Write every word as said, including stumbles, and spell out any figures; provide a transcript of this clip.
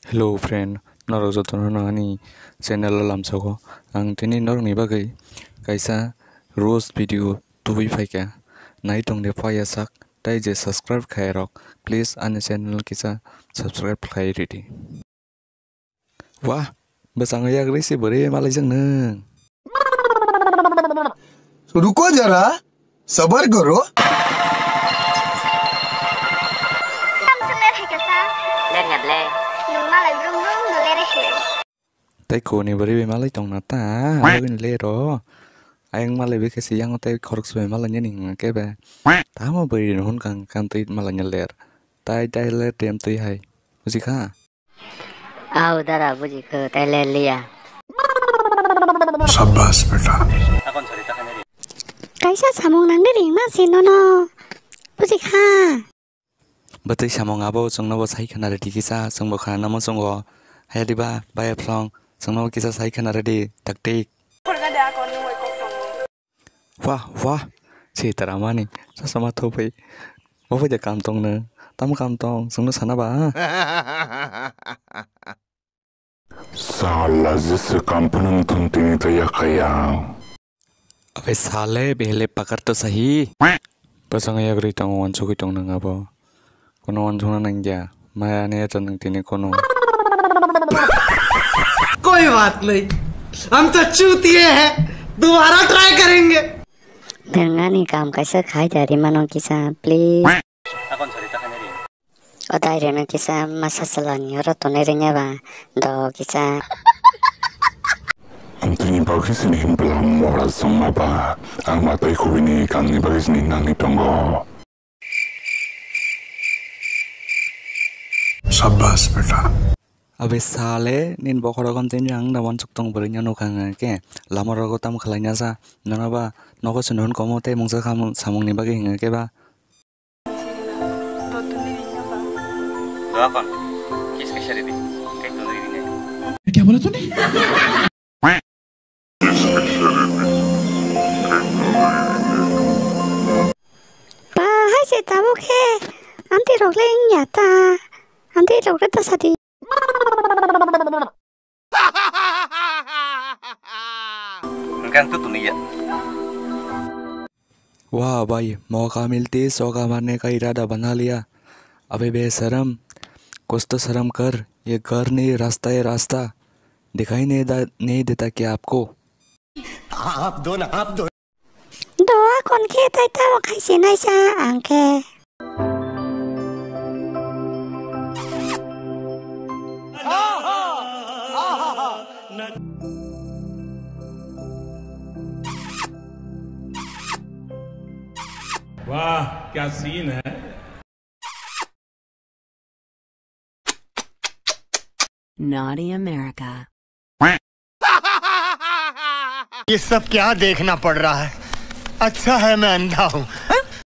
Hello friend, norok jotono no ani channel o lamsogo. Ang tini norokni bagwi kaisa roast video tubui phaikha. Nai tongde phaiya sak, tei je subscribe khairok, please ani channel kisa subscribe khlai ridi. Wah, bwskango yakrwi se bwrwi malaijak nwng. Ruko jara, sabar karo. Tam sung ler hai kasa. Ler ya ble. Nwng malai brum brum no ler hai. Tei kuni bwrwi bai malai tongna ta, aboni lero. Ayang malai bai khe se yango tei khoroksa bai malai nini hwnka khe be. Tamo bwrwi no hwnka hwnka twi malai nya ler. Tai tai ler tem twi hai. Buji kha? Au dara, buji kho, tai le liya. Shabash beta. Kaisa samung nangni ringma se nono. Buji kha? Bwtwi samung abo chwngno bo sai khna rwdi kisa, chwngbo khna namo chwngo. Hayaliba, bai phlong, chwngno bo kisa sai khna rwdi, taktik. Wah, wah, si taramani, sasama thopui. Bo bai de kam tong no, tamo kam tong, chwngno sana ba, ha? Sala jesa kam phano wng thung tini ta yakaya. Abe sale behele pakar to sahi. Bwskango yakrwi tongo, uansugwi tong nang abo. Kono uansukna nangya. Maya ani yacha nang tini kono. कोई बात नहीं, हम तो चूतिए हैं, दोबारा ट्राई करेंगे। Nwng ani kam kaisa khai da rimano kisa, please. O dai reno kisa masa salani oro tonwi rwnya ba do kisa. Amtwini bagwi sini himpla mora songma ba, ang ma tai khubini kamni bagwi sini nangni tongo. Shabash beta. Abe sale, nin bokhorok amtwini ang da wansuk tong bwrwi no nukha hwnga khe, lama rogo tamo khlai nasa, nono ba nogo se non komo tei mungsa khamung samungni bagwi hwnga khe ba. Doa kon, kiss kaisa ridi, kaitor ridi ne. क्या बोला तूने? Bahai se tabuk he, amtwi rok le wngya ta, amtwi rok le ta sadi. Hwnkhe ang tu tuniya. वाह भाई, मौका मिलते इस मौका मारने का इरादा बना लिया। अबे बेशरम, कुछ तो शर्म कर, ये घर नहीं रास्ता है रास्ता, दिखाई नहीं दा-, नहीं देता क्या आपको? आप दो ना, आप दो। Doa kon khe tai tamo khai se naisa ang khe. वाह, क्या सीन है। Naughty America। ये सब क्या देखना पड़ रहा है? अच्छा है मैं अंधा हूँ।